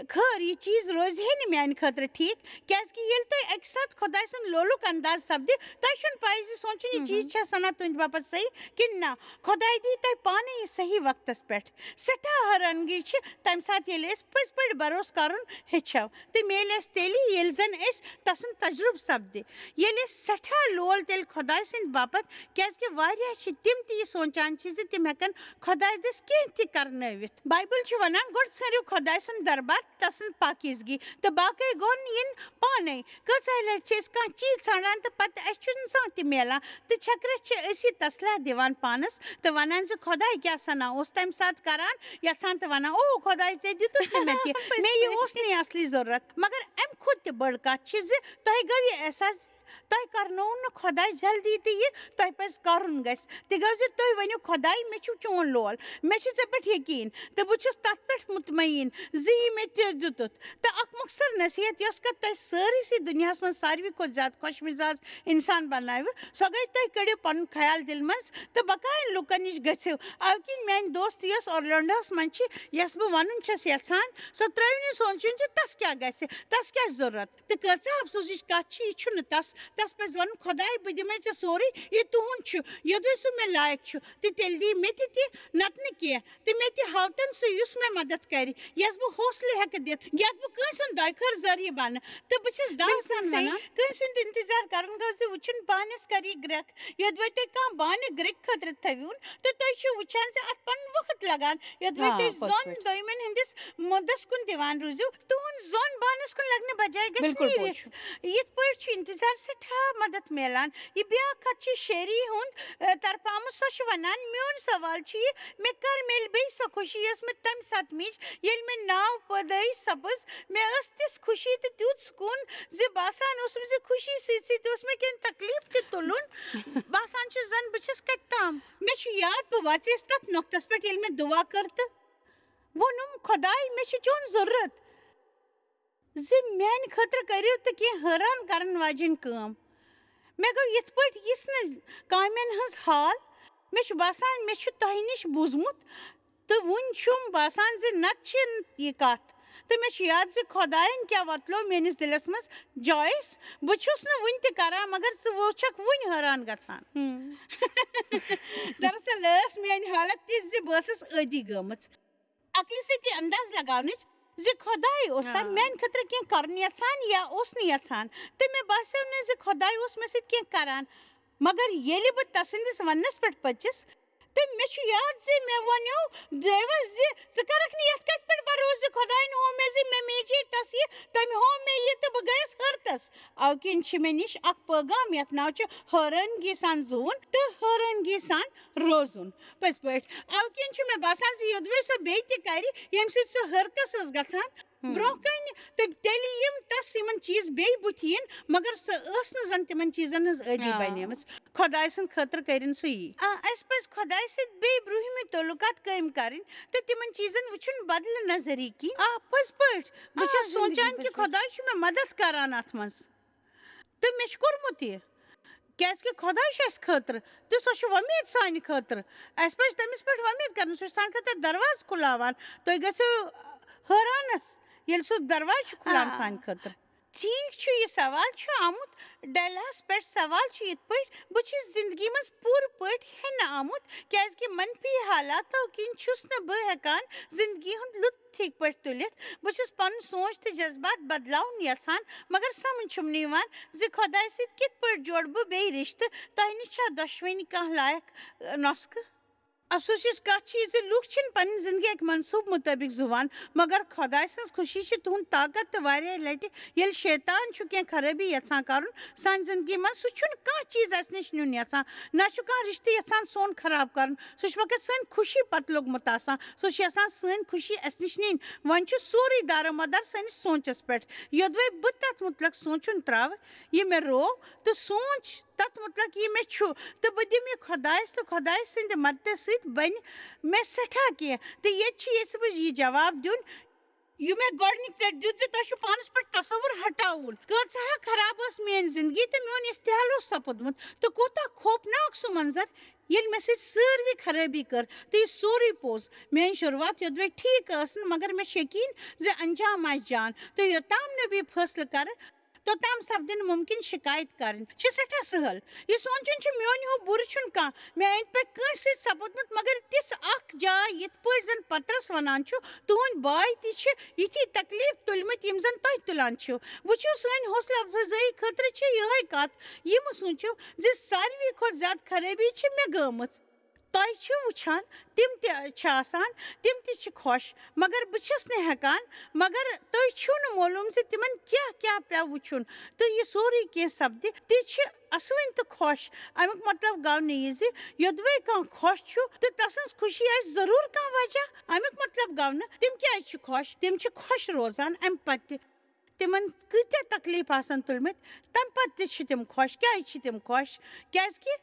خٲر، یہِ چیٖز روزِ ہے نہٕ میٛانہِ خٲطرٕ ٹھیٖک، کیٛازِکہِ ییٚلہِ تُہۍ اَکہِ ساتہٕ خۄداے سُنٛد لولُک انداز سپدِ، تۄہہِ چھُنہٕ پَے زِ سونٛچُن یہِ چیٖز چھا سَنا تُہٕنٛدِ باپتھ صحیح کِنہٕ نہ۔ خۄداے دِیہِ تۄہہِ پانَے یہِ صحیح وقتَس پٮ۪ٹھ۔ سٮ۪ٹھاہ حٲرانگی چھِ تَمہِ ساتہٕ، ییٚلہِ أسۍ پٔزۍ پٲٹھۍ بھروسہٕ کَرُن ہیٚچھو۔ تہٕ میلہِ اَسہِ تیٚلی، ییٚلہِ زَن أسۍ تَسُنٛد تجرُبہٕ سپدِ۔ ییٚلہِ أسۍ سٮ۪ٹھاہ لول تیٚلہِ خۄداے سٕنٛدِ باپتھ، کیٛازِکہِ واریاہ چھِ تِم تہِ یہِ سونٛچان چھِ زِ تِم ہٮ۪کَن خۄداے دٔسۍ کینٛہہ تہِ کرنٲوِتھ۔ بایبل چھُ وَنان، گۄڈٕ ژھٲنٛڈِو خۄداے سُنٛد دربار، تَسٕنٛز پاکیزگی، تہٕ باقٕے گوٚن یِن پانَے۔ کۭژاہ لَٹہِ چھِ أسۍ کانٛہہ چیٖز ژھانٛڈان تہٕ پَتہٕ اَسہِ چھُنہٕ زانٛہہ تہِ میلان، تہٕ چھَکرَس چھِ أسی تسلا دِوان پانَس تہٕ وَنان زِ خۄداے کیٛاہ سَنا اوس تَمہِ ساتہٕ کران، یَژھان تہٕ وَنان، "او خۄداے، ژےٚ دِتُتھ نہٕ مےٚ کینٛہہ، مےٚ یہِ اوس نہٕ یہِ اَصلی ضروٗرت۔" مگر اَمہِ کھۄتہٕ تہِ بٔڑ کَتھ چھِ زِ تۄہہِ گوٚو یہِ احساس زِ تۄہہِ کرنوو نہٕ خۄداے جلدی تہِ یہِ تۄہہِ پزِ کرُن گژھِ۔ تہِ گوٚو زِ تُہۍ ؤنِو، "خۄداے، مےٚ چھُ چون لول، مےٚ چھُ ژےٚ پٮ۪ٹھ یقیٖن تہٕ بہٕ چھُس تتھ پٮ۪ٹھ مطمئن زِ یہِ مےٚ تہِ دیُتُتھ۔" تہٕ اکھ مۄخصر نصیحت، یۄس کتھ تۄہہِ سٲرسٕے دُنیاہس منٛز ساروی کھۄتہٕ زیادٕ خۄش مزاج انسان بناوِ، سۄ گٔے، تُہۍ کٔڑِو پنُن خیال دِلہِ منٛز تہٕ بقاین لُکن نِش گٔژھِو۔ اَوٕ کِنۍ میانہِ دوست، یۄس اورلینڈوہس منٛز چھِ، یۄس بہٕ ونُن چھَس یژھان، سۄ ترٲوِو نہٕ سونٛچُن زِ تس کیٛاہ گژھِ، تس کیٛاہ ضروٗرت۔ تہٕ کۭژاہ افسوسٕچ کتھ چھِ، یہِ چھُنہٕ تس تس پزِ ونُن، "خۄداے، بہٕ دِمے ژےٚ سورُے، یہِ تُہُنٛد چھُ، یوٚدوَے سُہ مےٚ لایق چھُ، تہٕ تیٚلہِ دِیہِ مےٚ تہِ تہِ، نتہٕ نہٕ کینٛہہ، تہٕ مےٚ تہِ ہاوتن سُہ، یُس مےٚ مدد کرِ، یس بہٕ حوصلہٕ ہٮ۪کہٕ دِتھ، یتھ بہٕ کٲنٛسہِ ہُنٛد دۄیہِ خٲر ذٔریعہٕ بنہٕ۔" تہٕ بہٕ چھس دعوٕ بِلکُل سان صحیح۔ ونان، کٲنٛسہِ ہُنٛد انتظار کرُن گوٚو زِ وٕچھُن پانس کر یہِ گرٛٮ۪کھ، یوٚدوَے تُہۍ کانٛہہ بانہٕ گرٛٮ۪کہِ خٲطرٕ تھٲوِوُن، تہٕ تُہۍ چھِو وٕچھان زِ اتھ پنُن وقت لگان، یوٚدوَے آ، تُہۍ پٔز زوٚن پٲٹھۍ۔ دوٚیمٮ۪ن ہٕنٛدِس مُدس کُن دِوان روٗزِو، تُہُنٛد زوٚن بانس کُن لگنہٕ بجایہِ گژھِ بِلکُل نیٖرِتھ۔ پوٚز۔ یِتھ پٲٹھۍ چھُ انتظار سٮ۪ٹھاہ مدد میلان۔ یہِ بیٛاکھ کتھ چھِ شیری ہُنٛد، آ، طرفہٕ آمٕژ۔ سۄ چھِ ونان، "میون سوال چھُ یہِ، مےٚ کر میلہِ بیٚیہِ سۄ خوشی، یۄس مےٚ تمہِ ساتہٕ میج، ییٚلہِ مےٚ ناو پٲدٲیِش سپٕز؟ مےٚ ٲس تِژھ خوشی تہٕ تیُتھ سکوٗن زِ باسان اوسُم زِ خوشی سۭتۍ سۭتۍ اوس مےٚ کینٛہہ تکلیف تہِ تُلُن۔ باسان چھُ زن بہٕ چھَس کتہِ تام۔" مےٚ چھُ یاد، بہٕ وژیس تتھ نۄقطس پٮ۪ٹھ، ییٚلہِ مےٚ دُعا کٔر تہٕ ووٚنُم، "خۄداے، مےٚ چھُ چون ضروٗرت زِ میانہِ خٲطرٕ کٔرِو تہٕ کینٛہہ حٲران کرن واجیٚنۍ کٲم۔" مےٚ گوٚو یِتھ پٲٹھۍ یِژھ نہٕ کامٮ۪ن ہٕنٛز حال۔ مےٚ چھُ باسان، مےٚ چھُ تۄہہِ نِش بوٗزمُت تہٕ وُنہِ چھُم باسان زِ نتہٕ چھِ یہِ کتھ۔ تہٕ مےٚ چھُ یاد زِ خۄداین کیٛاہ وۄتلوو میٲنِس دِلس منٛز، "جویس، بہٕ چھُس نہٕ وُنہِ تہِ کران، مگر ژٕ وُ-، چھکھ وُنہِ حٲران گژھان۔" ہم۔ دراصل ٲس میٲنۍ حالت تِژھ زِ بہٕ ٲسٕس عٲدی گٔمٕژ عقلہِ سۭتۍ یہِ انداز لگاونٕچ زِ خۄداے اوسا آ۔ میانہِ خٲطرٕ کینٛہہ کرُن یژھان یا اوس نہٕ یژھان۔ تہٕ مےٚ باسیو نہٕ زِ خۄداے اوس مےٚ سۭتۍ کینٛہہ کران۔ مگر ییٚلہِ بہٕ تسٕنٛدِس وننس پٮ۪ٹھ پٔچِس، تہٕ مےٚ چھُ یاد زِ مےٚ وَنیو دیوَس زِ، "ژٕ کَرَکھ نہٕ یَتھ کَتھِ پٮ۪ٹھ بھروسہٕ زِ خۄدایَن ہوو مےٚ زِ مےٚ میجے تَس یہِ، تٔمۍ ہوو مےٚ یہِ تہٕ بہٕ گٔیَس حٲرتَس۔" اَوٕ کِنۍ چھِ مےٚ نِش اَکھ پٲغام یَتھ ناو چھُ حٲرٲنگی سان زُوُن تہٕ حٲرٲنگی سان روزُن۔ پٔزۍ پٲٹھۍ، اَوٕ کِنۍ چھُ مےٚ باسان زِ یوٚدوَے سۄ بیٚیہِ تہِ کَرِ، ییٚمہِ سۭتۍ سۄ حٲرتَس ٲس گژھان، ہم۔ برونٛہہ کنہِ تہٕ تیٚلہِ یِم تَس یِمَن چیٖز بیٚیہِ بُتھِ یِن، مگر سۄ ٲس نہٕ زَن تِمَن چیٖزَن ہٕنٛز عٲدی آ۔ بَنیمٕژ۔ خۄداے سٕنٛدِ خٲطرٕ کٔرِن سُہ یی۔ آ، اَسہِ پَزِ خۄدایہِ سۭتۍ بیٚیہِ برٛونٛہمہِ تعلقات قٲیِم کَرٕنۍ تہٕ تِمَن چیٖزَن وٕچھُن بدلہٕ نظری کِنۍ۔ آ، پٔزۍ پٲٹھۍ۔ بہٕ آ، چھَس زِندگی سونٛچان کہِ پٔزۍ پٲٹھۍ۔ خۄداے چھُ مےٚ مدد کَران اَتھ منٛز۔ تہٕ مےٚ چھُ کوٚرمُت یہِ۔ کیٛازِکہِ خۄداے چھُ اَسہِ خٲطرٕ تہٕ سۄ چھِ وۄمید سانہِ خٲطرٕ۔ اَسہِ پَزِ تٔمِس پٮ۪ٹھ وۄمید کَرٕنۍ۔ سُہ چھُ سانہِ خٲطرٕ دروازٕ کھُلاوان۔ تُہۍ گٔژھِو حٲرانَس، ییٚلہِ سُہ دروازٕ چھُ کھُلان آ۔ سانہِ خٲطرٕ۔ ٹھیٖک چھُ، یہِ سوال چھُ آمُت ڈیلہس پٮ۪ٹھ۔ سوال چھُ یِتھ پٲٹھۍ، بہٕ چھُس زندگی منٛز پوٗرٕ پٲٹھۍ ہٮ۪نہٕ آمُت، کیٛازِکہِ منفی حالاتو کِنۍ چھُس نہٕ بہٕ ہٮ۪کان زندگی ہُنٛد لُطف ٹھیٖک پٲٹھۍ تُلِتھ۔ بہٕ چھُس پنُن سونٛچ تہٕ جذبات بدلاوُن یژھان، مگر سمجھ چھُم نہٕ یِوان زِ خۄدایہِ سۭتۍ کِتھ پٲٹھۍ جوڑٕ بہٕ بیٚیہِ رِشتہٕ۔ تۄہہِ نِش چھا دۄشوٕنی کانٛہہ لایق، ٲ، نۄسخہٕ؟ افسوسٕچ کتھ چھِ یہِ زِ لوٗکھ چھِنہٕ پنٕنۍ زندگی اکہِ منصوٗبہٕ مُطٲبِق زُوان، مگر خۄداے سٕنٛز خوشی چھِ تُہُنٛد طاقت تہٕ واریاہ لٹہِ ییٚلہِ شیطان چھُ کینٛہہ خرٲبی یژھان کرُن، سانہِ زندگی منٛز، سُہ چھُنہٕ کانٛہہ چیٖز اسہِ نِش نیُن یژھان، نہ چھُ کانٛہہ رشتہٕ یژھان سون خراب کرُن۔ سُہ چھُ فقط سٲنۍ خوشی پتہٕ لوٚگمُت آسان۔ سُہ چھُ یژھان سٲنۍ خوشی اسہِ نِش نِنۍ۔ وۄنۍ چھُ سورُے دارمدار سٲنِس سونٛچس پٮ۪ٹھ۔ یوٚدوَے بہٕ تتھ مُتعلق سونٛچُن ترٛاوٕ، یہِ مےٚ روو، تہٕ سونٛچ تتھ مُتعلق، یہِ مےٚ چھُ، تہٕ بہٕ دِمہٕ یہِ خۄدایس تہٕ خۄدایہِ سٕنٛدِ مدتہٕ سۭتۍ بنہِ مےٚ سٮ۪ٹھاہ کینٛہہ۔ تہٕ ییٚتہِ چھِ یژھٕ بہٕ یہِ جواب دیُن، یہِ مےٚ گۄڈٕنِکۍ لٹہِ دیُت زِ تۄہہِ چھُو پانَس پٮ۪ٹھ تصوُر ہٹاوُن۔ کۭژاہ خراب ٲس میٛٲنۍ زندگی تہٕ میون استحال اوس سپُدمُت، تہٕ کوٗتاہ خوفناک سُہ منظر، ییٚلہِ مےٚ سۭتۍ سٲروٕے خرٲبی کٔر۔ تہٕ یہِ سورُے پوٚز۔ میٛٲنۍ شروٗعات یوٚدوَے ٹھیٖک ٲس نہٕ، مگر مےٚ چھُ یقیٖن زِ انجام آسہِ جان۔ تہٕ یوٚتام نہٕ بہٕ یہِ فٲصلہٕ کرٕ، توٚتام سپدِ نہٕ مُمکِن شِکایت کرٕنۍ۔ چھِ سٮ۪ٹھاہ سہل۔ یہِ سونٛچُن چھُ، میون ہیوٗ بُرٕ چھُنہٕ کانٛہہ۔ مےٚ أنٛدۍ پٔکۍ کٲنٛسہِ سۭتۍ سپُدمُت، مگر تِژھ اکھ جاے، یِتھ پٲٹھۍ زن پطرس ونان چھُ، "تُہنٛدۍ باے تہِ چھِ یِتھی تکلیف تُلمٕتۍ، یِم زن تۄہہِ تُلان چھِو۔" وٕچھِو، سٲنۍ حوصلہٕ افزٲیی خٲطرٕ چھِ یِہے کتھ۔ یہِ مہٕ سونٛچِو زِ ساروی کھۄتہٕ زیادٕ خرٲبی چھِ مےٚ گٔمٕژ۔ تۄہہِ چھِو وٕچھان، تِم تہِ چھِ آسان، تِم تہِ چھِ خۄش، مگر بہٕ چھَس نہٕ ہٮ۪کان، مگر تۄہہِ چھِو نہٕ معلوٗم زِ تِمَن کیٛاہ کیٛاہ پیٚو وٕچھُن، تہٕ یہِ سورُے کینٛہہ سپدِ۔ تہِ چھِ اَسوٕنۍ تہٕ خۄش۔ اَمیُک مطلب گوٚو نہٕ یہِ زِ یوٚدوَے کانٛہہ خۄش چھُ تہٕ تَسٕنٛز خوشی آسہِ ضروٗر کانٛہہ وجہ۔ اَمیُک مطلب گوٚو نہٕ تِم کیٛازِ چھِ خۄش، تِم چھِ خۄش روزان اَمہِ پَتہٕ تہِ۔ تِمن کۭتیاہ تکلیف آسن تُلمٕتۍ، تمہِ پتہٕ تہِ چھِ تِم خۄش۔ کیازِ چھِ تِم خۄش؟ کیازِ کہِ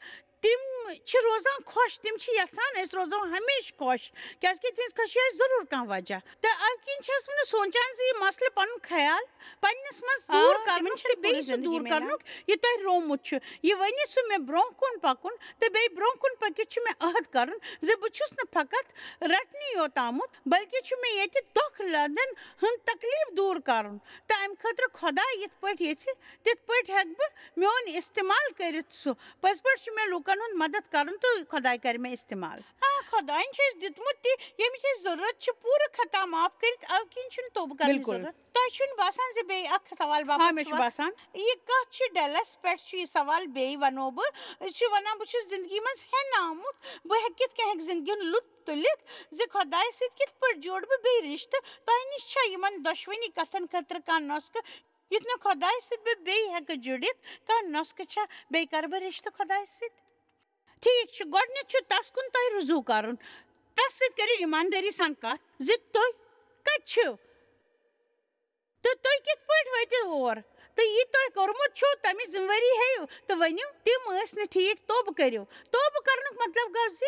تِم چھِ روزان خۄش، تِم چھِ یژھان أسۍ روزو ہمیشہِ خۄش، کیازِ کہِ تِہنٛز خۄشی آسہِ ضروٗر کانٛہہ وجہ۔ تہٕ امہِ کِنۍ چھس بہٕ نہٕ سونٛچان زِ یہِ مسلہٕ پنُن خیال پننِس منٛز آ، دوٗر تِمن کرنُک چھِنہٕ تہٕ بیٚیہِ پوٗرٕ سُہ زندگی دوٗر میلان۔ کرنُک یہِ تۄہہِ روومُت چھُ۔ یہِ ؤنِتھ سُہ مےٚ برونٛہہ کُن پکُن تہٕ بیٚیہِ برونٛہہ کُن پٔکِتھ چھُ مےٚ عہد کرُن زِ بہٕ چھُس نہٕ فقط رٹنی یوت آمُت، بلکہِ چھُ مےٚ ییٚتہِ دۄکھ لدن ہُنٛد تکلیف دوٗر کرُن۔ تہٕ امہِ خٲطرٕ خۄدا یِتھ پٲٹھۍ یژھِ، تِتھ پٲٹھۍ ہٮ۪کہٕ بہٕ میون استعمال کٔرِتھ سُہ۔ پٔزۍ پٲٹھۍ چھُ مےٚ لوٗکن ہُنٛد مدد کرُن تہٕ خۄداے کرِ مےٚ استعمال۔ آ، خۄداین چھُ اَسہِ دیُتمُت تہِ، ییٚمِچ اَسہِ ضروٗرت چھِ پوٗرٕ خطا معاف کٔرِتھ، اَوٕ کِنۍ چھُنہٕ توبہٕ کرنٕچ بِلکُل۔ ضروٗرت۔ تۄہہِ چھُنہٕ باسان زِ بیٚیہِ اکھ سوال باپتھ آ، مےٚ چھُ چھُوا؟ باسان۔ یہِ کتھ چھِ ڈلس پٮ۪ٹھ چھُ یہِ سوال بیٚیہِ وَنو بہٕ۔ أسۍ چھِ وَنان، بہٕ چھُس زندگی منٛز ہٮ۪نہٕ آمُت، بہٕ ہٮ۪کہٕ کِتھ کٔنۍ ہٮ۪کہٕ زندگی ہُنٛد لُطف تُلِتھ زِ خۄدایہِ سۭتۍ کِتھ پٲٹھۍ جوڑٕ بہٕ بیٚیہِ رِشتہٕ؟ تۄہہِ نِش چھا یِمن دۄشوٕنی کتھن خٲطرٕ کانٛہہ نۄسخہٕ؟ یُتھ نہٕ خۄدایہِ سۭتۍ بہٕ بیٚیہِ ہٮ۪کہٕ جُڑِتھ، کانٛہہ نۄسخہٕ چھا؟ بیٚیہِ کَرٕ بہٕ رِشتہٕ خۄدایہِ سۭتۍ۔ ٹھیٖک چھُ، گۄڈٕنیُک چھُ تَس کُن تۄہہِ رُجوٗع کَرُن۔ تَس سۭتۍ کٔرِو ایٖماندٲری سان کَتھ زِ تُہۍ کَتہِ چھِو تہٕ تُہۍ کِتھ پٲٹھۍ وٲتِو اور، تہٕ یہِ تۄہہِ کوٚرمُت چھُو، تَمِچ ذِمہٕ وٲری ہیٚیِو تہٕ ؤنِو، "تِم ٲسۍ نہٕ ٹھیٖک، توبہٕ کٔرِو۔" توبہٕ کَرنُک مطلب گوٚو زِ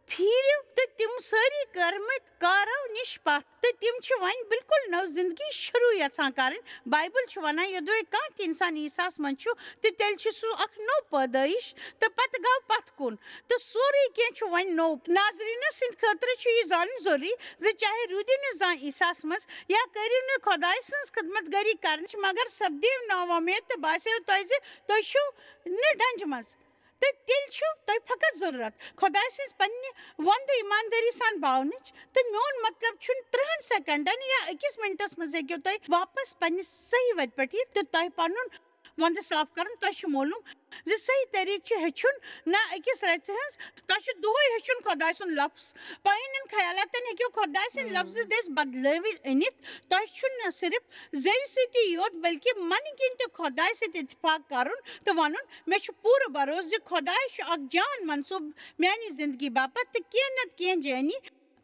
پھیٖرِو تہٕ تِم سٲری کٔرمٕتۍ کارو نِش پتھ، تہٕ تِم چھِ وۄنۍ بالکل نٔو زندگی شروع یژھان کرٕنۍ۔ بایبل چھُ ونان، یوٚدوے کانٛہہ تہِ انسان عیسیٰ ہس منٛز چھُ، تہٕ تیٚلہِ چھُ سُہ اکھ نوٚو پٲدٲیِش، تہٕ پتہٕ گوٚو پتھ کُن، تہٕ سورُے کینٛہہ چھُ وۄنۍ نوٚو۔ ناظریٖنس سٕنٛدِ خٲطرٕ چھُ یہِ زانُن ضروٗری زِ چاہے روٗدِو نہٕ زانٛہہ عیسیٰ ہس منٛز یا کٔرِو نہٕ خۄداے سٕنٛز خدمت گٲری کرنٕچ، مگر سپدیو ناوۄمید تہٕ باسیو تۄہہِ زِ تُہۍ چھِو نہٕ ڈنجہِ منٛز۔ تہٕ تیٚلہِ چھُ تۄہہِ فقط ضروٗرت خۄداے سٕنٛز پننہِ وندٕ ایٖماندٲری سان باونٕچ۔ تہٕ میون مطلب چھُنہٕ ترٛہن سیکنڈن یا أکِس منٹس منٛز ہیٚکِو تُہۍ واپس پننِس صحیح وتہِ پٮ۪ٹھ یِتھ تہٕ تۄہہِ پنُن وندٕ صاف کرُن۔ تۄہہِ چھُ معلوم زِ صحیح طریٖقہٕ چھُ ہیٚچھُن، نہ أکِس رژِ ہٕنٛز۔ تۄہہِ چھُ دۄہے ہیٚچھُن خۄداے سُنٛد لفظ۔ پننٮ۪ن خیالاتن ہیٚکِو خۄداے سٕنٛدِ لفظٕ دٔسۍ بدلٲوِتھ أنِتھ۔ تۄہہِ چھُ نہ صرف زیوِ سۭتی یوت، بلکہِ منہٕ کِنۍ تہِ خۄداے سۭتۍ اتفاق کرُن تہٕ ونُن، "مےٚ چھُ پوٗرٕ بھروسہٕ زِ خۄدایس چھُ اکھ جان منصوٗبہٕ میانہِ زندگی باپتھ تہٕ کینٛہہ نتہٕ کینٛہہ جٲنی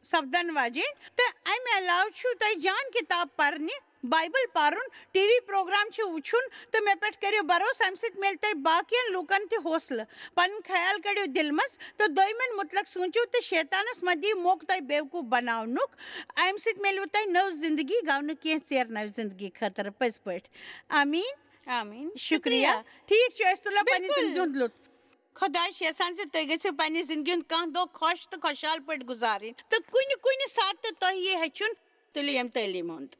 سپدن واجیٚنۍ۔" تہٕ امہِ علاوٕ چھُو تۄہہِ جان کتاب پرنہِ، بایبل پرُن، ٹی وی پروگرام چھُ وٕچھُن تہٕ مےٚ پٮ۪ٹھ کٔرِو بھروسہٕ، امہِ سۭتۍ میلہِ تۄہہِ باقین لوٗکن تہِ حوصلہٕ۔ پنُن خیال کٔڑِو دِلہِ منٛز تہٕ دوٚیمٮ۪ن مُتلق سوٗنٛچِو تہٕ شیطانس مہ دِیِو موقعہٕ تۄہہِ بیوقوٗف بناونُک۔ امہِ سۭتۍ میلوٕ تۄہہِ نٔو زندگی، گوٚو نہٕ کینٛہہ ژیر نوِ زندگی خٲطرٕ۔ پٔزۍ پٲٹھۍ۔ آمیٖن۔ آمیٖن۔ شُکریہ۔ شُکریہ۔ ٹھیٖک چھُ، أسۍ تُلو پننہِ بِلکُل۔ زندگی ہُنٛد لُطف۔ خۄداے چھُ یژھان زِ تُہۍ گٔژھِو پننہِ زندگی ہُنٛد کانٛہہ دۄہ خۄش تہٕ خۄشحال پٲٹھۍ گُزارٕنۍ۔ تہٕ کُنہِ کُنہِ ساتہٕ تۄہہِ یہِ ہیٚچھُن، تُلِو ییٚمہِ تعلیٖم ہُنٛد۔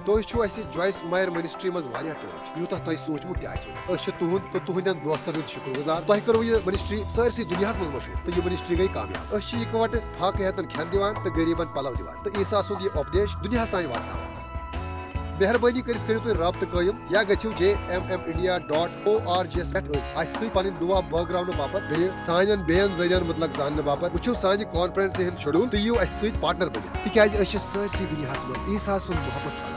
تُہۍ چھِو اَسہِ جویِس مایر منسٹری منٛز واریاہ ٹٲٹھۍ، یوٗتاہ تۄہہِ سوٗنٛچمُت تہِ آسِوٕ نہٕ۔ أسۍ چھِ تُہُنٛد تہٕ تُہٕنٛدٮ۪ن دوستن ہُنٛد شُکر گُزار۔ تۄہہِ کٔروٕ یہِ منسٹری سٲرسٕے دُنیاہَس منٛز مشہوٗر، تہٕ یہِ منسٹری گٔے کامیاب۔ أسۍ چھِ اِکہٕ وٹہٕ فاقہٕ ہیتن کھٮ۪ن دِوان تہٕ غریٖبن پلو دِوان، تہٕ عیسیٰ سُنٛد یہِ اُپدیش دُنیاہَس تام واتناوان۔ مہربٲنی کٔرِتھ کٔرِو تُہۍ رابطہٕ قٲیِم یا گٔژھِو J M M India dot O R G یَس پٮ۪ٹھ أسۍ اَسہِ سۭتۍ پنٕنۍ دُعا بٲگراونہٕ باپتھ، بیٚیہِ سانٮ۪ن بیٚین ذٔریعن مُتلق زاننہٕ باپتھ۔ وٕچھِو سانہِ کانفرنسہِ ہُنٛد شیڈول تہٕ یِیِو اَسہِ سۭتۍ پارٹنر بٔنِتھ، تِکیازِ أسۍ چھِ سٲرسٕے دُنیاہَس منٛز عیسیٰ سُنٛد محبت پھٔہلاوان۔